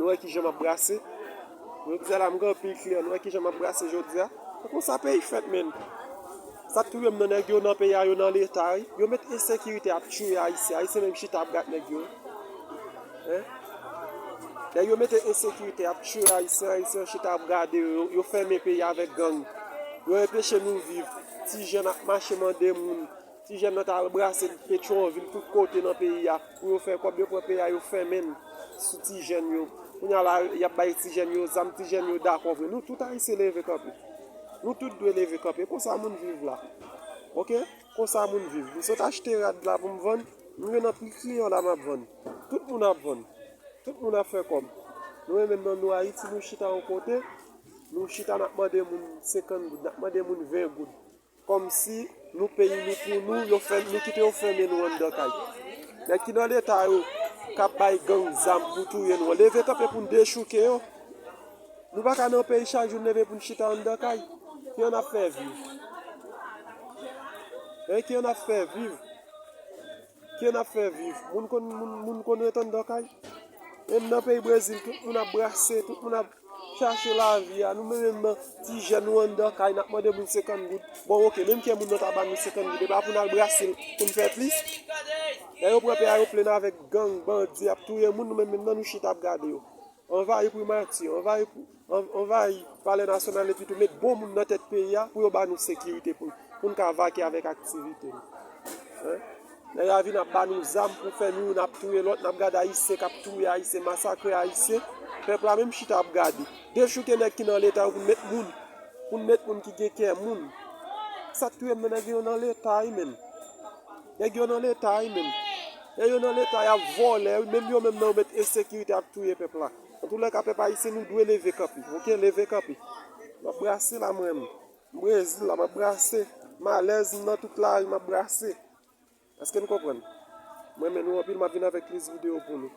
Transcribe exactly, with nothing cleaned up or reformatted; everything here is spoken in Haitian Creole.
Nou wè kijan m ap brase. Jodi a la, m gen anpil kliyan. Nou wè kijan m ap brase jodi a. Se konsa peyi fèt, menn. Sa k touye m nan, nèg yo nan peyi a, yo nan leta, wi. Yo met ensekirite ap touye Ayisyen. Ayisyen menm chita ap gad nèg yo. Hein? Nèg yo mete ensekirite ap touye Ayisyen. Ayisyen chita ap gade yo. Yo, yo fèmen peyi avèk gang. Yo enpeche nou viv. Ti jèn ap mache mande moun. Ti jèn nan t al brase Petyonvil, tout kote nan peyi a, pou yo fè kòb, yo pran peyi a, yo fèmen l sou ti jèn yo. Kounye a la, y ap bay ti jèn yo zam, ti jèn yo dakò vre. Nou tout Ayisyen leve kanpe. Nou tout dwe leve kanpe. Konsa moun viv la. Oke? Konsa moun viv. M sot achte rad la pou m vann. M gen anpil kliyan la m ap vann. Tout moun ap vann. Tout moun ap fè kòb. Nou menm nan nou Ayiti, nou chita yon kote. Nou chita n ap mande moun senkant goud, n ap mande moun ven goud. Kòmsi nou peyi nou pou nou, yo fè, nou kite yo fèmen nou anndan kay. Nèg ki nan leta yo k ap bay gang zam pou touye nou an, leve kanpe pou n dechouke yo. Nou pa ka nan peyi chak jou n leve pou n chita anndan kay. Ki an ap fè viv? Hein, ki an ap fè viv? Ki an ap fè viv? Moun konn, moun, moun konn ret anndan kay? Menm nan peyi Brezil, tout moun ap brase, tout moun ap chache lavi a. Nou menm, menm nan ti jèn nou anndan kay, n ap mande moun senkant goud. Bon, oke, menm ke moun nan ta ba nou senkant goud, e pa pou n al brase l, pou n fè plis. Lè yo pran peyi a, yo plen avèk gang, bandi, ap touye moun, nou menm, menm nan nou chita ap gade yo. Anvayi Primati, anvayi, anvayi Palè Nasyonal, epi tou met bon moun nan tèt peyi a pou yo ba nou sekirite pou, pou n ka vake avèk aktivite nou. Hein? Nèg la vin ap ba nou zam pou fè nou youn ap touye lòt, n ap gade Ayisyen k ap touye Ayisyen, masakre Ayisyen. Pèp la menm chita ap gade. Dechouke nèg ki nan leta yo pou n met moun, pou n met moun ki gen kè moun. Sa k touye m nan nèg yo nan leta wi menm. Nèg yo nan leta wi menm. Nèg yo nan leta y ap vòlè wi, menm yo menm nan yo met ensekirite ap touye pèp la. Antoulèka pèp ayisyen nou dwe leve kanpe, oke, leve kanpe. M ap brase la mwen menm. M Brezil la, m ap brase. M alèz, m nan tout lari, m ap brase. Èske n konprann? Mwen renmen nou anpil, m ap vin avèk plis videyo pou nou.